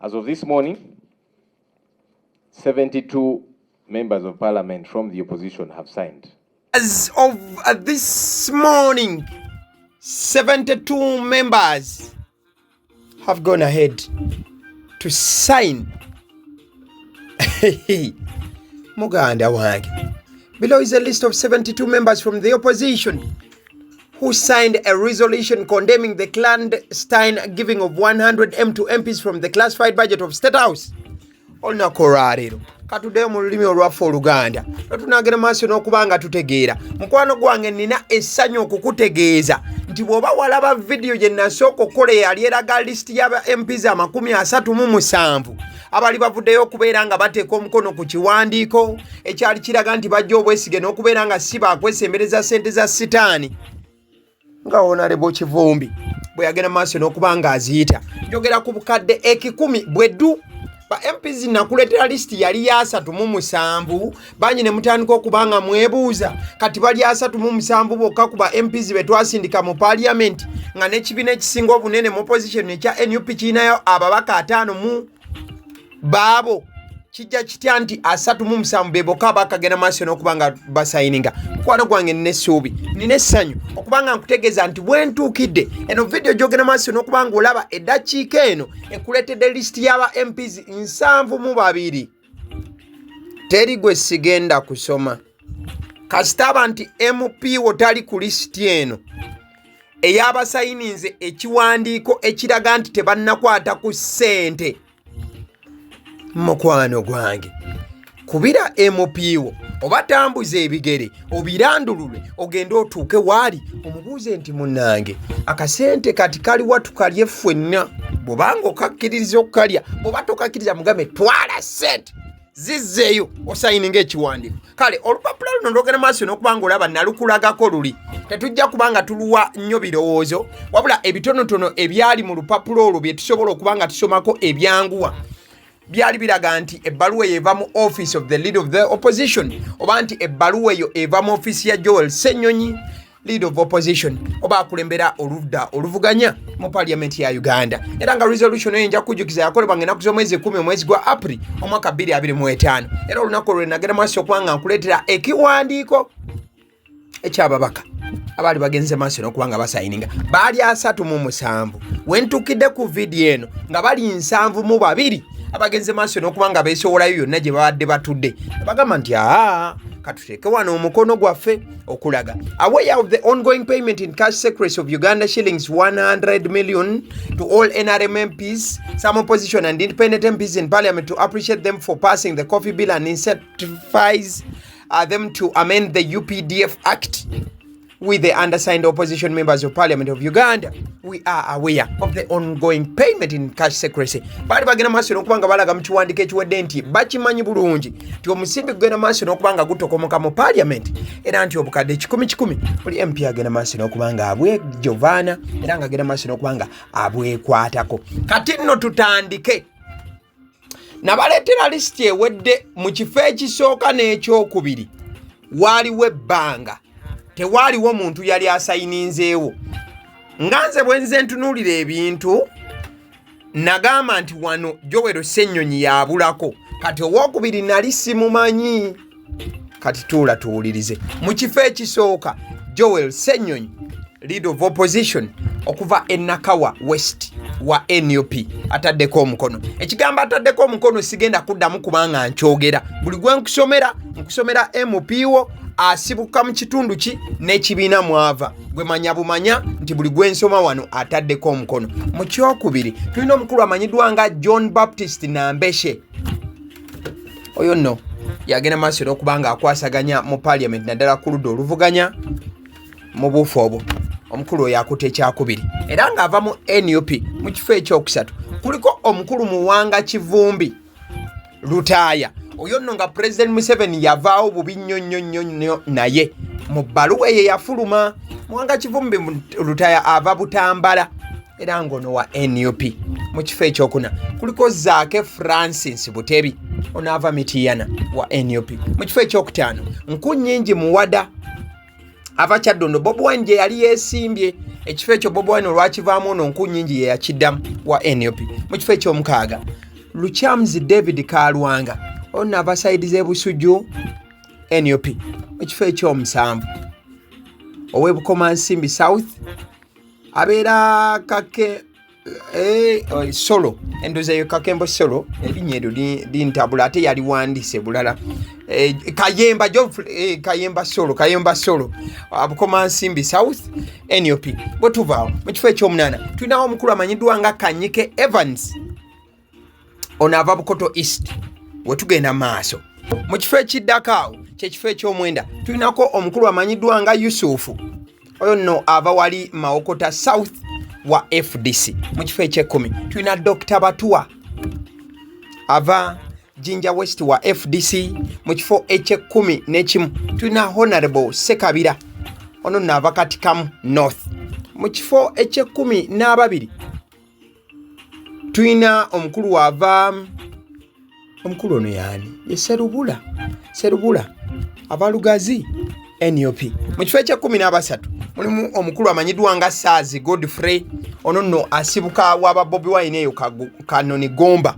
As of this morning, 72 members of parliament from the opposition have signed. As of this morning, 72 members have gone ahead to sign. Muganda wange. Below is a list of 72 members from the opposition who signed a resolution condemning the clandestine giving of 100 M to MPs from the classified budget of State House. Olunaku olwaleero katuddeyo mu lulimi olwaffe Oluganda, lwetunaagenda maaso n'okuba nga tutegeera. Mukwano gwange, nina essanyu okukutegeeza nti bw'oba walaba vidiyo gye nasooka okukola eyali eraga lisiti y'aba MPs 37 abali bavuddeyo okubeera nga bateeka omukono ku kiwandiiko ekyali kiraga nti bajja obwesige n'okubeera nga si baakwesembereza ssente za sitaani, nga Honorable Kivumbi bwe yagenda maaso n'okuba nga aziyita, njogera ku bukadde 100 bweddu ba MPs. Nakuleetera lisiti yali ya 37. Bangi ne mutandika okuba nga mwebuuza, kati bali 37 bokka ku ba MPs be twasindika mu parliament, nga n'ekibiina ekisinga obunene mu opposition ekya NUP kirinayo ababaka 50 mu baabo? Kijja kitya nti 37 be bokka abakagenda maaso n'okuba nga basayininga? Mukwano gwange, nina essuubi, nina essanyu okuba nga nkutegeeza nti bwentuukidde eno vidiyo gyogenda maaso n'okuba nga olaba eddakiika eno, ekuleetedde lisiti y'aba MPs 72. Teri gwe sigenda kusoma. Kasitaba nti MP wo tali ku lisiti eno ey'abasayininze ekiwandiiko ekiraga nti tebannakwata ku ssente, mukwano gwange, kubira MP wo oba tambuza ebigere obirandulule, ogende otuuke waali omubuuze nti, "Munnange, akasente kati kaliwa tukalye ffenna?" Bw'obanga okakkiririza okukalya, bw'oba tokakkiriza, mugambe, "Twala sente zizzeeyo osayininga ekiwandiiko." Kale olupapula luno lwogenda maaso n'okuba nga olaba nalukulagako luli, tetujja kuba nga tuluwa nnyo birowoozo, wabula ebitonotono ebyali mu lupapula olwo bye tusobola okuba nga tusomako ebyanguwa. Byali biraga nti ebbaluwa eyo eva mu office of the leader of the opposition, oba nti ebbaluwa eyo eva mu ofiisi ya Joel Ssenyonyi, leader of opposition, oba akulembera oludda oluvuganya mu parliament ya Uganda. Era nga resolution eyo, nja kujjukiza, yakolebwa nga ennaku z'omwezi 10, omwezi gwa April, omwaka 2025. Era olunaku olwo nagenda maaso okuba nga nkuleetera ekiwandiiko ekyababaka abaali bagenze maaso n'okuba nga basayininga, baali 37. Wentuukidde ku vidiyo eno nga bali 72 abagenze maaso n'okuba nga beesowolayo yonna gye babadde batudde, bagamba nti, "Aa, katuteeke wano omukono gwaffe okulaga aware of the ongoing payment in cash secrecy of Uganda shillings 100 million to all NRM MPs, some opposition and independent MPs in parliament to appreciate them for passing the coffee bill and incentivize them to amend the UPDF Act. With the undersigned opposition members of parliament of Uganda, we are aware of the ongoing payment in cash secrecy." Baali bagenda maaso n'okuba nga balaga mu kiwandiiko ekiwedde nti bakimanyi bulungi nti omusimbi gugenda maaso n'okuba nga gutokomoka mu parliament, era nti obukadde kikumi kikumi buli MP agenda maaso n'okuba nga abwejovaana, era nga agenda maaso n'okuba nga abwekwatako. Kati nno tutandike. Nabaleetera lisiti ewedde. Mu kifo ekisooka n'ekyokubiri waaliwo ebbanga, tewaaliwo muntu yali asayininzeewo. Nga nze bwe nze ntunuulira ebintu, nagamba nti wano Joel Ssennyonyi yabulako. Kati owokubiri nali simumanyi. Kati tuula tuwulirize. Mu kifo ekisooka, Joel Ssennyonyi, leader of opposition okuva e Nakawa West wa NUP, ataddeko omukono. Ekigambo ataddeko omukono sigenda kuddamu kubanga nkyogera. Buli gwe nkusomera, nkusomera MP wo asibuka mu kitundu ki n'ekibiina mwava. Gwe manya bumanya nti buli gwe nsoma wano ataddeko omukono. Mu kyokubiri tulina omukulu amanyiddwa nga John Baptist Nambeshe. Oyo nno yagenda maaso n'okuba nga akwasaganya mu parliament, naddala ku ludda oluvuganya. Mu buufu obwo omukulu oyo akuta ekyakubiri, era ng'ava mu NUP. Mu kifo ekyokusatu kuliko omukulu Muwanga Kivumbi Lutaaya. Oyo nno nga President Museveni yavaawo bubi nnyo nnyo nnyo nnyo naye mu bbaluwa eyo yafuluma. Muwanga Kivumbi Lutaaya ava Butambala, era ng'ono wa NUP. Mu kifo ekyokuna kuliko Zaake Francis Butebi, ono ava Mitiyana, wa NUP. Mu kifo ekyokutaano, Nkunyingi Muwada, ava Kyaddondo, Bobi Wine gye yali yeesimbye. Ekifo ekyo Bobi Wine olwakivaamu, ono Nkunyingi ye yakiddamu, wa NUP. Mu kifo ekyomukaaga Luchams David Kalwanga, ono ava sayidi z'e Busujju, NUP. Mu kifo ekyomusanvu, ow'e Bukomansimbi South, abeera Kake Solo, endoza eyo Kakembo Solo, erinnya eryo lintabula ate yaliwandiise bulala. Kayemba Geoffrey, Kayemba Solo, Kayemba Solo, Bukomansimbi South, NUP. Bwe tuvaawo, mu kifo ekyomunaana tulinawo omukulu amanyiddwa nga Kanyike Evans, ono ava Bukoto East. Wetugenda maaso, mu kifo ekiddako awo kyekifo ekyomwenda, tulinako omukulu amanyiddwa nga Yusufu, oyo nno ava wali Mawokota South wa FDC. Mu kifo ekyekkumi tulina Dr Batua, ava Jinja West wa FDC. Mu kifo 11 tulina Honorable Sekabira, ono nno ava Katikamu North. Mu kifo 12 tulina omukulu waava, omukulu ono yaani? Ye Serubula, Serubula ava Lugazi, NUP. Mu kifo 13 mulimu omukulu amanyiddwa nga Saazi Godfrey, ono nno asibuka waba Bobi Wine eyo Kanoni Gomba,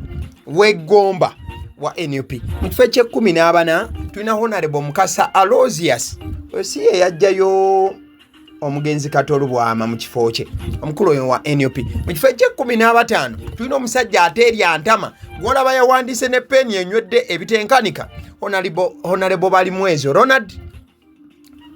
wegomba wa NUP. Mu kifo 14 tulina Honorable Mukasa Alosius, oyo si ye yajjayo omugenzi Kato Lubwama mu kifo kye? Omukulu oyo wa NUP. Mu kifo 15 tulina omusajja ate erya ntama gwolaba yawandiise ne peeni enywedde ebitenkanika, Honorable Balimwezo Ronald,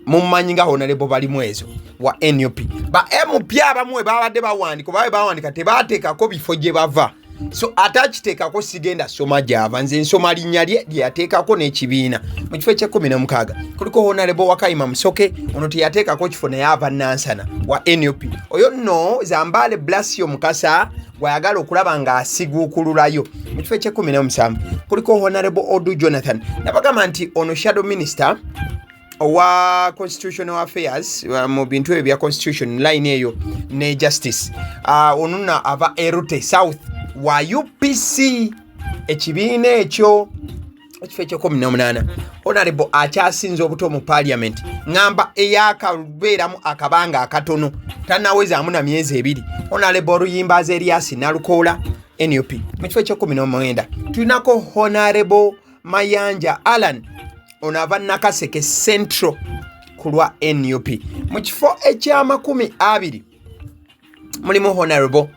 mumumanyi nga Honorable Balimwezo wa NUP. Ba MP abamu we babadde bawandika oba we bawandika tebateekako bifo gye bava, so ate akiteekako sigenda soma gyava, nze nsoma linnya lye lyeyateekako n'ekibiina. Mu kifo 16 kuliko Honorable Wakayima Musoke, ono teyateekako kifo naye ava Nansana wa NUP. Oyo nno Zambale Blasio Mukasa gwayagala okulaba ng'asiguukululayo. Mu kifo 17 kuliko Honorable Odu Jonathan, nabagamba nti ono shadow minister owa constitutional affairs, mu bintu ebyo bya constitution line eyo ne justice. Ono nno ava Erute South wa UPC, ekibiina ekyo. Ekifo 18, Honorable akyasinze obuto mu parliament, ŋŋamba eyakabeeramu akabanga akatono, tanawezaamu na myezi 2, Honorable Oluyimbaza Erias Nalukoola, NUP. Mu kifo 19 tulinako Honorable Mayanja Alan, ono ava Nakaseke Central ku lwa NUP. Mu kifo 20 mulimu Honorable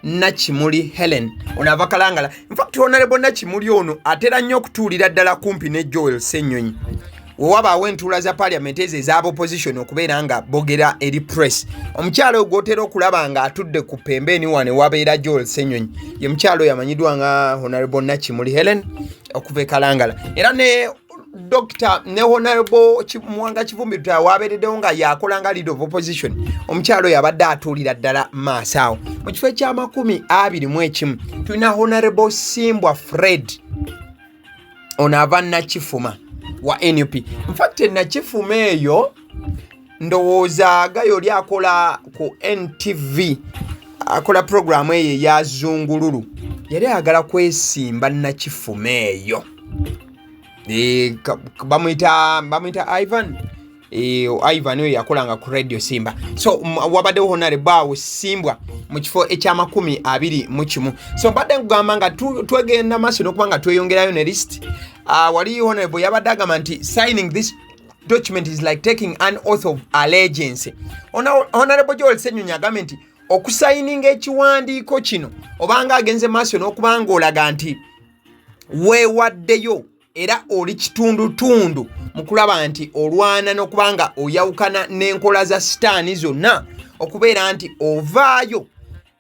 Nakimuli Helen, ono ava Kalangala. Infact Honorable Nakimuli ono atera nnyo okutuulira ddala kumpi ne Joel Ssenyonyi wewabaawo entuula za parliament ezo ez'aba opposition okubeera nga bogera eri press. Omukyalo oyo gwotera okulaba nga atudde ku pembeeni wano wabeera Joel Ssenyonyi ye mukyalo oyo amanyiddwa nga Honorable Nakimuli Helen okuva e Kalangala. Era ne Dr ne Honorable Muwanga Kivumbi Lutaaya wabeereddewo nga yakola nga leader of opposition, omukyalo oyo abadde atuulira ddala maaso awo. Mu kifo 21 tulina Honorable Simbwa Fred, ono ava Nakifuma wa NUP. Infact Nakifuma eyo ndowooza gayo oli akola ku NTV, akola programu eyo eya Zungululu, yali ayagala kwesimba Nakifuma eyo. Bamuyita Ivan. Ivan oyo yakolanga ku Radio Simba. So wabaddewo Honorable awo Simbwa mu kifo 21. So mbadde nkugamba nga twegenda maaso n'okuba nga tweyongerayo ne list. Wali Honorable yabadde agamba nti signing this document is like taking an oath of allegiance. Honorable Joel Ssenyonyi agambye nti okusayininga ekiwandiiko kino obanga agenze maaso n'okuba nga olaga nti weewaddeyo era oli kitundutundu mu kulaba nti olwana n'okuba nga oyawukana n'enkola za sitaani zonna, okubeera nti ovaayo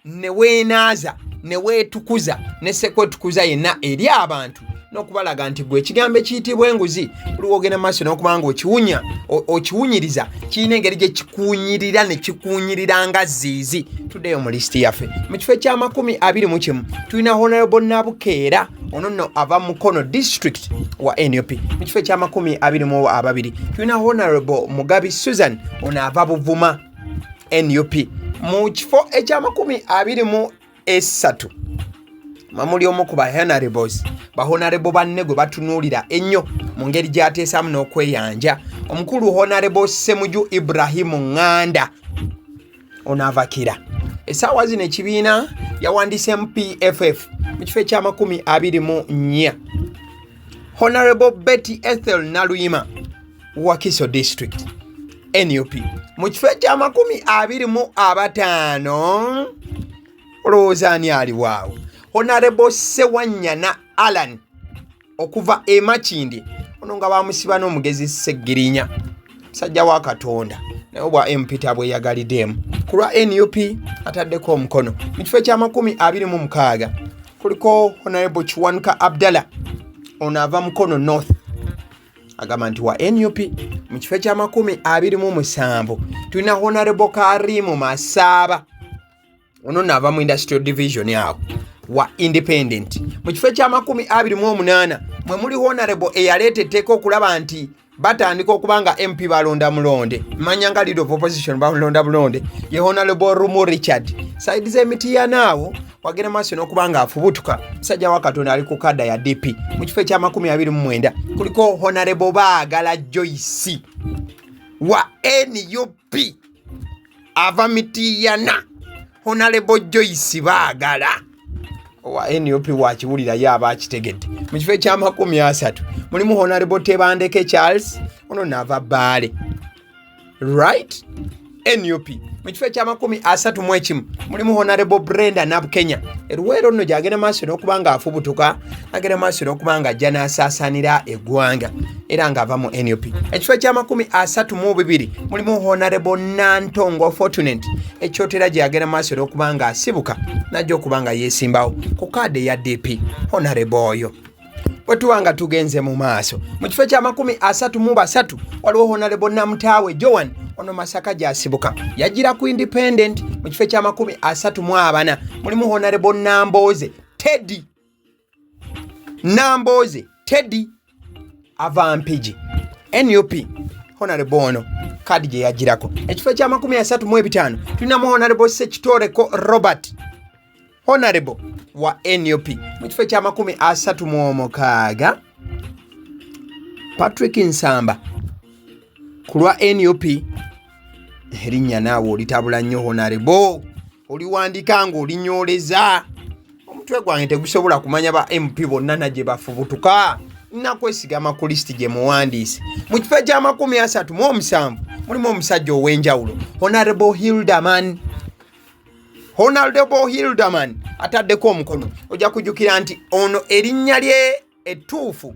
ne weenaaza ne weetukuza ne sekwetukuza yenna eri abantu n'okubalaga nti gwe ekigambo ekiyitibwa enguzi buli wogenda maaso n'okuba nga okiwunya okiwunyiriza kirina engeri gye kikuunyirira ne kikuunyirira nga ziizi. Tuddeyo mu lisiti yaffe. Mu kifo 21 tulina Honorable Nabukeera, ono nno ava Mukono District wa NUP. Mu kifo 22 tulina Honorable Mugabi Susan, ono ava Buvuma, NUP. Mu kifo 23 mamuli omu ku ba honorables, ba honorable banne gwe batunuulira ennyo mu ngeri gy'ateesamu n'okweyanja, omukulu Honorable Semuju Ibrahimu Ŋŋanda, ono avakira essaawa zino ekibiina yawandiise MPFF. Mu kifo ekya 24, Honorable Betty Ethel Naluyima, Wakiso District, NUP. Mu kifo ekya 25, olowooza ani aliwaawo? Honorable Sewanyana Alan okuva e Makindye. Ono nga bamusiba n'omugezi Seggirinya, musajja wa Katonda, naye obwa MP tabweyagaliddemu. Ku lwa NUP ataddeko omukono. Mu kifo ekya 26 kuliko Honorable Kiwanuka Abdallah. Ono ava Mukono North, agamba nti wa NUP. Mu kifo ekya 27 tulina Honorable Karimu Masaaba. Ono naava mu Industrial Division awo, wa Independent. Mu kifo ekya 28 mwe muli Honorable eyaleeta etteeka okulaba nti batandika okuba nga MP balonda mulonde, manya nga Leader of Opposition balonda bulonde, ye Honorable Rumu Richard. Side z'Emityana awo wagenda maaso n'okuba nga afubutuka, musajja wa Katonda, ali ku kada ya DP. Mu kifo ekya 29 kuliko Honorable Baagala Joyce wa NUP, ava Mityana. Honorable Joyce Baagala owa NUP, wakiwulirayo aba akitegedde. Mu kifo ekya 30 mulimu Honorable Tebandeke Charles. Ono naava Bbaale, right, NUP. Mu kifo ekya 31 mulimu Honorable Brenda Nabukenya. Eruweero nno gyagenda maaso n'okuba nga afubutuka, agenda maaso n'okuba nga ajja n'asaasaanira eggwanga, era ng'ava mu NUP. Ekifo ekya 32 mulimu Honorable Nantongo Fortunate. Ekyotera gye yagenda maaso n'okuba nga asibuka, najja okuba nga yeesimbawo ku kaadi eya DP, Honorable oyo. Bwe tuba nga tugenze mu maaso, mu kifo ekya 33 waliwo Honorable Namutaawe Joan. Ono Masaka gy'asibuka, yagira ku Independent. Mu kifo ekya 34 mulimu Honorable Nambooze Teddy. Nambooze Teddy ava Mpigi, NUP. Honorable ono kaadi gye yagirako. Ekifo ekya 35 tulinamu Honorable Sekitoreko Robert, Honorable wa NUP. Mu kifo ekya 36, Patrick Nsamba ku lwa NUP. Erinnya naawe olitabula nnyo, Honorable, oliwandika ng'olinyooleza. Omutwe gwange tegusobola kumanya ba MP bonna na gye bafubutuka, nakwesigama ku lisiti gye muwandiise. Mu kifo ekya 37 mulimu omusajja ow'enjawulo, Honorable Hilderman. Honorable Hilderman ataddeko omukono. Ojja kujjukira nti ono erinnya lye ettuufu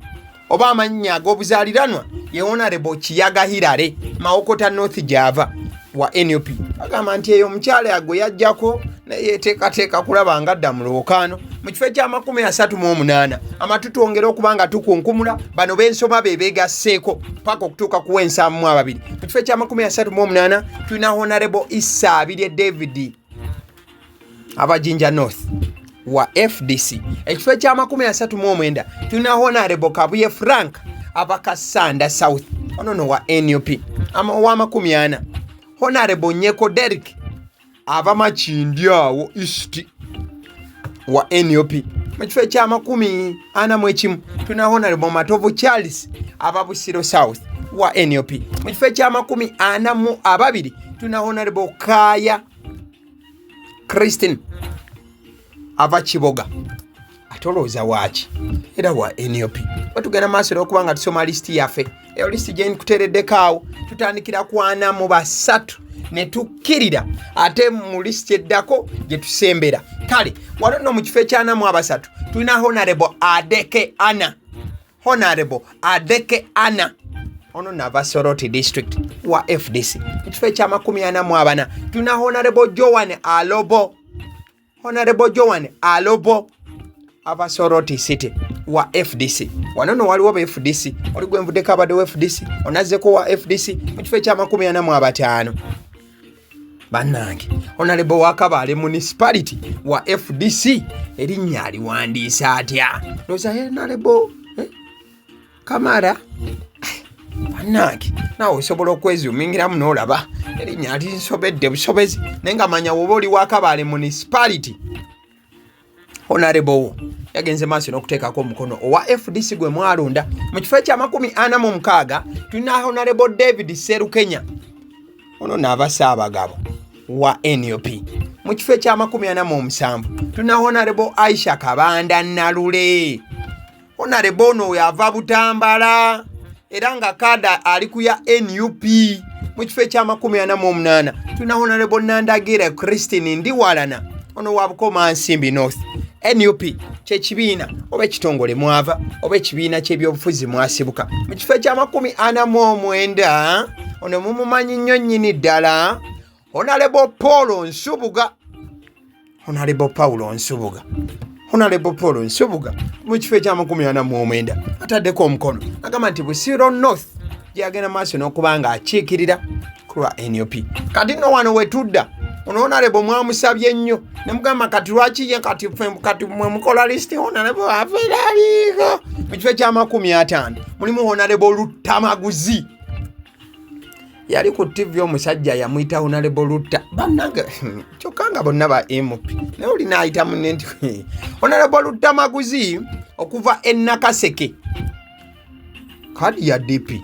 oba amannya ag'obuzaaliranwa ye Honorable Kiyaga Hirare, Mawokota North gyava, wa NUP. Agamba nti eyo omukyala gwe yajjako naye yeteekateeka kulaba nga adda mu lwokaano. Mu kifo ekya 38, amatu twongera okuba nga tukunkumula bano bensoma be beegasseeko paka okutuuka ku 72. Mu kifo ekya 38 tulina Honorable Isaabirye David, aba Jinja North, wa FDC. Ekifo ekya 39 tulina Honorable Kabuye Frank, aba Kasanda South. Ono no wa NUP. Owa 40, Honorable Nyeko Derrick, ava Makindye awo East, wa NUP. Mu kifo ekya 41 tulina Honorable Matovu Charles, ava Busiro South, wa NUP. Mu kifo ekya 42 tulina Honorable Kaya Christine, ava Kiboga. Ate olowooza waaki? Era wa NUP. Bwetugenda maaso n'okuba nga tusoma lisiti yaffe, eyo lisiti gye nkuteereddeko awo, tutandikira ku 43 ne tukkirira ate mu lisiti eddako gye tusembera. Kale wano nno mu kifo ekya 43 tulina Honorable Adeke Anna. Honorable Adeke Anna ono nava Soroti District, wa FDC. Mu kifo ekya 44 tulina Honorable Joan Alobo. Honorable Joan Alobo ava Soroti City, wa FDC. Wano no waliwo ba FDC, oli gwenvuddeko abadde wa FDC, onazzeko wa FDC. Mu kifo ekya 45, bannange, Honorable wa Kabale Municipality wa FDC. Erinnya aliwandiisa atya? Ndowooza Honorable Kamara. Bannange, naawe osobola okwezumingiramu n'olaba erinnya linsobedde busobezi, naye nga manya woba oli wa Kabale Municipality, Honorable wo yagenze maaso n'okuteekako omukono, owa FDC gwe mwalonda. Mu kifo ekya 46 tulina Honorable David Serukenya. Ono naava Saabagabo, wa NUP. Mu kifo ekyamakumi ana mu omusanvu tulina Honorable Aisha Kabanda Nalule. Honorable ono oyo ava Butambala era nga kaada ali ku ya NUP. Mu kifo ekyamakumi ana mu omunaana tulina Honorable Nandagire Christine Ndiwalana, ono wa Bukomansimbi North, NUP kyekibiina oba ekitongole mwava oba ekibiina ky'ebyobufuzi mwasibuka. Mu kifo ekyamakumi ana mu omwenda, ono mumumanyi nnyo nnyini ddala, Honorable Paul Nsubuga, Honorable Paulo Nsubuga, Honorable Paul Nsubuga mu kifo ekyamakumi ana mu omwenda ataddeko omukono, agamba nti Busiro North gyagenda maaso n'okuba nga akiikirira ku lwa NUP. Kati nno wano wetudda, ono honorable mwamusabye nnyo ne mugamba kati lwaki ye kati ffe kati mwe mukola lisiti, honorable aferaliiko. Mu kifo ekyamakumi ataano mulimu Honorable Luttamaguzi. Yali ku TV, omusajja yamuyita Honorable Lutta. Bannange, kyokka nga bonna ba MP, naye olina ayita munne nti Honorable Luttamaguzi okuva e Nakaseke, kadi ya DP.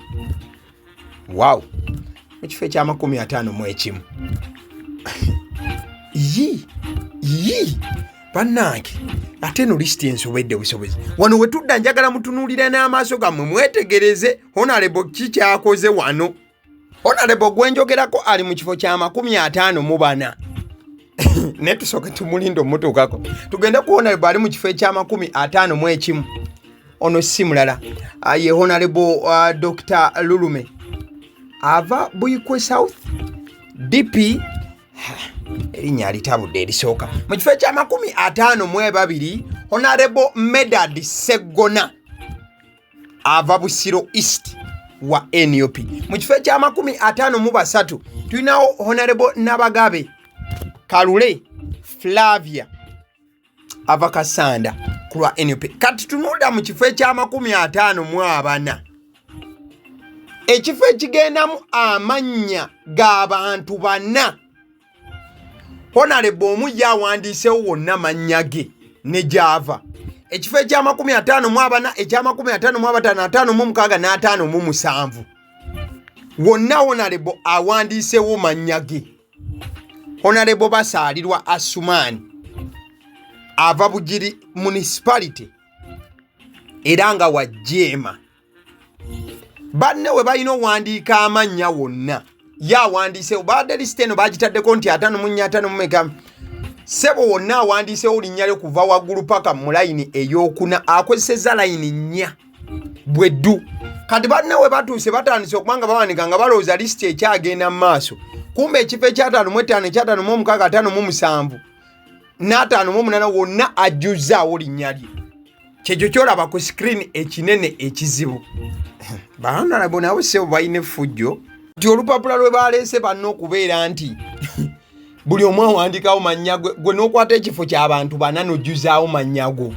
Wow, mu kifo ekyamakumi ataano mu ekimu. Yi yi, bannange, ate eno lisiti ensobedde busobozi. Wano wetudda, njagala mutunuulira n'amaaso gammwe, mwetegereze honorable ki kyakoze wano. Honorable gwenjogerako ali mu kifo kya 54, naye tusooke tumulinde omutuukako. Tugende ku honorable ali mu kifo ekyamakumi ataano mu ekimu. Ono si mulala, ye Honorable Dr Lulume, ava Buikwe South, DP. Erinnya alitabudde erisooka. Mu kifo ekyamakumi ataano mu ebabiri, Honorable Medard Seggona, ava Busiro East, wa NUP. Mu kifo ekyamakumi ataano mu basatu tulinawo Honorable Nabagabe Kalule Flavia, ava Kasanda ku lwa NUP. Kati tunuulira mu kifo ekyamakumi ataano mu abana, ekifo ekigendamu amannya g'abantu bana. Honorable omu ye awandiisewo wonna mannya ge ne gy'ava. Ekifo ekyamakumi ataano mu abana, ekyamakumi ataano mu abataano, 56 n' 57, wonna honorable awandiisewo mannya ge. Honorable Basaalirwa Asumaani ava Bugiri Municipality era nga wa Jeema. Banne we balina owandiika amannya wonna ye awandiisewo. Babadde lisiti eno bagitaddeko nti 54, 5 mumeka, ssebo, wonna awandiisewo linnya lye kuva waggulu paka mu layini eyokuna. Akozesezza layini nnya bweddu. Kati banne we batuuse batandise okuba nga bawanika nga balowooza lisiti ekyagenda mu maaso, kumbe ekifo ekyataano mu etaano, ekyataano mu omukaaga, 57 n'ttaano mu omunaana, wonna ajjuzaawo linnya lye. Kyekyo kyolaba ku screen ekinene ekizibu. Ba honorable nabo sebo balina effujjo nti olupapula lwe baleese banna okubeera nti buli omu awandikawo mannya gwe, gwe n'okwata ekifo ky'abantu bana n'ojjuzaawo mannya go.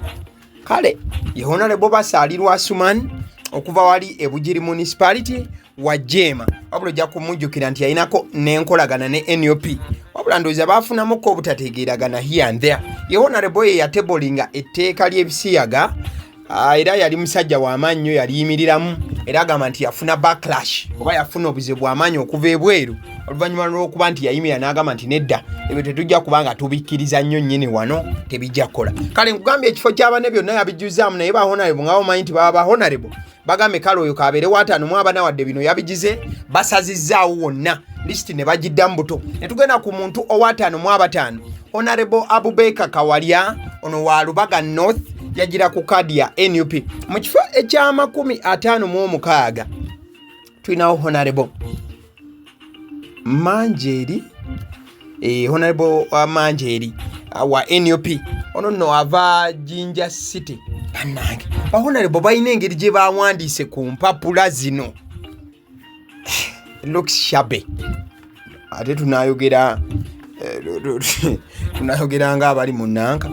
Kale ye Honorable Basaalirwa Asuman okuva wali e Bugiri Municipality, wa Jeema, wabula ojja kumujjukira nti yalinako n'enkolagana ne NUP, wabula ndowooza baafunamuko obutategeeragana here and there. Ye honorable ye yatablinga etteeka ly'ebisiyaga. Era yali musajja w'amaanyi nnyo, yaliyimiriramu, era agamba nti yafuna backlash oba yafuna obuzibu bw'amaanyi okuva ebweru oluvannyuma lw'okuba nti yayimirira n'agamba nti nedda, ebyo tetujja kuba nga tubikkiriza nnyo nnyini wano, tebijja kukola. Kale nkugambye, ekifo ky'abane byonna yabijjuzaamu, naye ba honorable nga bamanyi nti baba ba honorable, bagambe kale oyo kabeere wa 54, wadde bino yabigize, basazizzaawo wonna lisiti ne bagiddamu buto. Ne tugenda ku muntu owa 55, Honorable Abubeka Kawalya, ono wa Lubaga North, yagira ku kaadi ya NUP. Mu kifo ekyamakumi ataano mu omukaaga tulinawo Honorable Manjeri, Honorable Manjeri wa NUP. Ono nno ava Jinja City. Bannange, ba honorable balina engeri gye bawandiise ku mpapula zino, looks shabby. Ate tunayogera nga abali mu nanka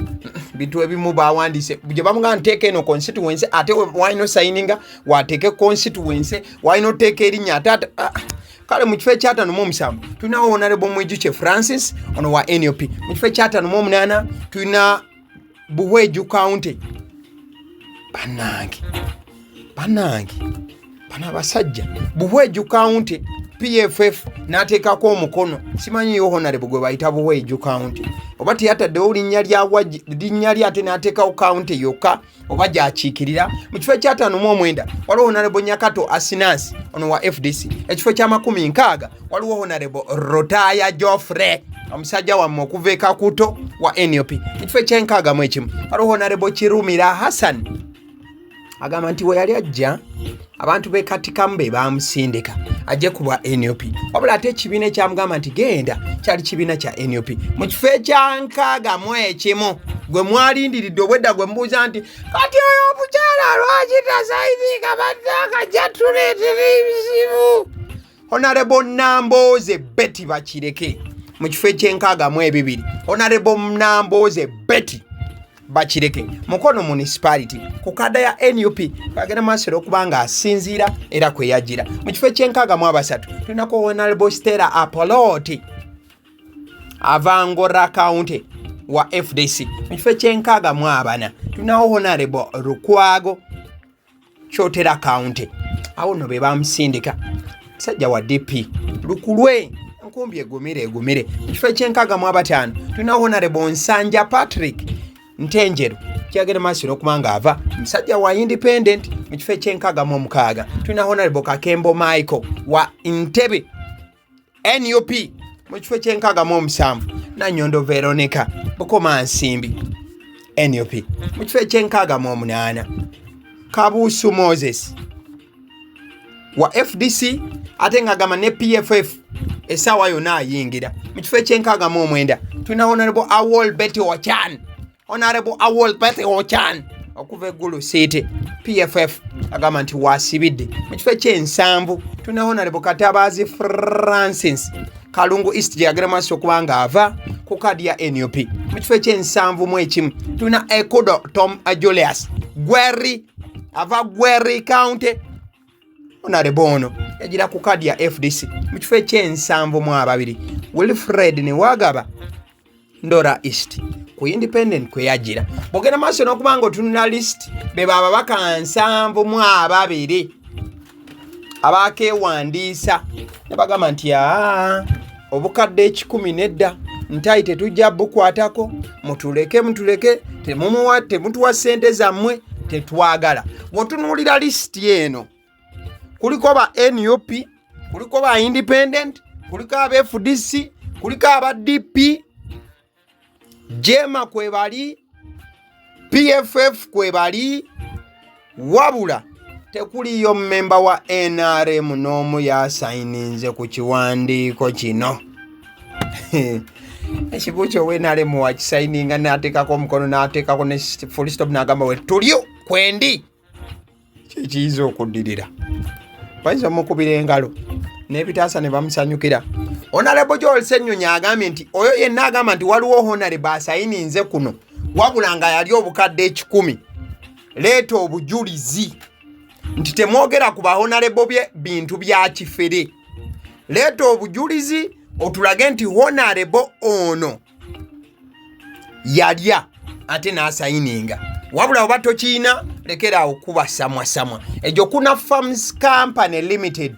bintu ebimu bawandiise gye bamugamba nteeka eno constituency, ate walina osayininga wateeke constituency, walina oteeka erinnya ate kale mu kifo ekyataano mu omusanvu tulinawo Honorable Mwijuche Francis, ono wa NUP. Mu kifo ekyataano mu omunaana tulina Buhweju County. Bannange, bannange, bano abasajja, Buhweju County PFF n'ateekako omukono. Simanyi yo honorable gwe bayita Buweju County oba teyataddewo linnya linnya lye ate n'ateekawo county yokka oba gyakiikirira. Mu kifo ekyataano mu omwenda waliwo Honorable Nyakato Asinansi, ono wa FDC. Ekifo ekyamakumi 60 waliwo Honorable Rotaya Joffrey, omusajja wammwe okuva e Kakuto, wa NUP. Mu kifo ekyenkaaga mu ekimu waliwo Honorable Kirumira Hassan, agamba nti we yali ajja abantu b'e Katikamu be bamusindika ajje ku bwa NUP, wabula ate ekibiina ekyamugamba nti genda kyali kibiina kya NUP. Mu kifo ekyankaaga mu ekimu, gwe mwalindiridde obwedda, gwe mubuuza nti kati oyo omukyala lwaki tasayininga, badde akajja tuleetera ebizibu, Honorable Nambooze Betty Bakireke. Mu kifo ekyenkaaga mu ebibiri, Honorable Nambooze Betty Bakireke, Mukono Municipality, ku kada ya NUP, bagenda maaso era okuba nga asinziira era kweyajira. Mu kifo ekyenkaaga mu abasatu tulinako Honorable Stella Apoloti, ava Ngora County, wa FDC. Mu kifo ekyenkaaga mu abana tulinawo Honorable Lukwago, Kyotera County, awo nno be bamusindika, musajja wa DP lukulwe enkumbi egumire egumire. Mu kifo ekyenkaaga mu abataano tulinawo Honorable Nsanja Patrick Ntenjeru, kyagenda maaso n'okuba nga ava, musajja wa independent. Mu kifo ekyenkaaga mu omukaaga tulina Honorable Kakembo Michael wa Ntebe, NUP. Mu kifo ekyenkaaga mu omusanvu, Nanyondo Veronica, Bukoma Nsimbi, NUP. Mu kifo ekyenkaaga mu omunaana, Kabuusu Moses wa FDC, ate ng'agamba ne PFF essaawa yonna ayingira. Mu kifo ekyenkaaga mu omwenda tulina Honorable Awol Betty Ochan, Honorable Awol Betty Ochan okuva e Gulu City, PFF, agamba nti wasibidde. Mu kifo ekyensanvu tulina Honorable Katabazi Francis, Kalungu East, gye yagenda maaso okuba nga ava ku kadi ya NUP. Mu kifo ekyensanvu mu ekimu tulina Ekudo Tom Julius Gweri, ava Gweri County. Honorable ono yagira ku kadi ya FDC. Mu kifo ekyensanvu mu ababiri, Wilfred Newagaba, Ndora East, ku independent kwe yagira. Bwogenda maaso n'okuba nga otunula list, be bababaka 72 abakeewandiisa ne bagamba nti aa, obukadde 100 nedda, ntayi tetujja bukwatako, mutuleke, mutuleke, temumuwa, temutuwa ssente zammwe, tetwagala. Bw'otunuulira lisiti eno, kuliko ba NUP, kuliko ba independent, kuliko aba FDC, kuliko aba DP, JEEMA kwebali, PFF kwebali, wabula tekuliyo mmemba wa NRM n'omu yasayininze ku kiwandiiko kino. Ekibuuzo, owa NRM wakisayininga n'ateekako omukono n'ateekako ne full stop n'agamba we tulyo kwendi, kyekiyinza okuddirira, bayinza omukubira engalo n'ebitaasa ne bamusanyukira. Honorable Joel Ssenyonyi agambye nti oyo yenna agamba nti waliwo honorable asayininze kuno wabula nga yali obukadde 100, leeta obujulizi nti temwogera ku bahonorable bye bintu bya kifere. Leeta obujulizi otulage nti honorable ono yalya ate n'asayininga. Wabula oba tokiina, lekeraawo kuba samwasamwa. Egyo Kuna Farms Company Limited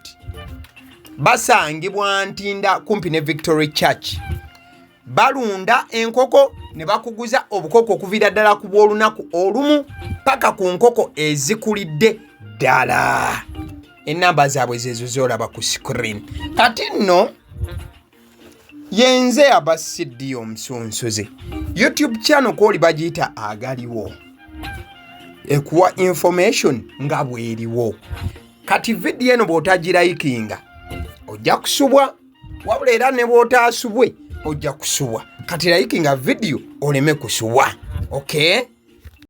basangibwa Ntinda, kumpi ne Victory Church. Balunda enkoko ne bakuguza obukoko okuviira ddala ku bw'olunaku olumu paka ku nkoko ezikulidde ddala. Enamba zaabwe zezo zolaba ku screen. Kati nno yenze aba CD omusunsuzi. YouTube channel kwoli bagiyita Agaliwo, ekuwa information nga bweriwo. Kati vidiyo eno bw'otagirayikinga ojja kusubwa, wabula era ne bw'otaasubwe ojja kusubwa. Kati layikinga vidiyo oleme kusubwa. Okay.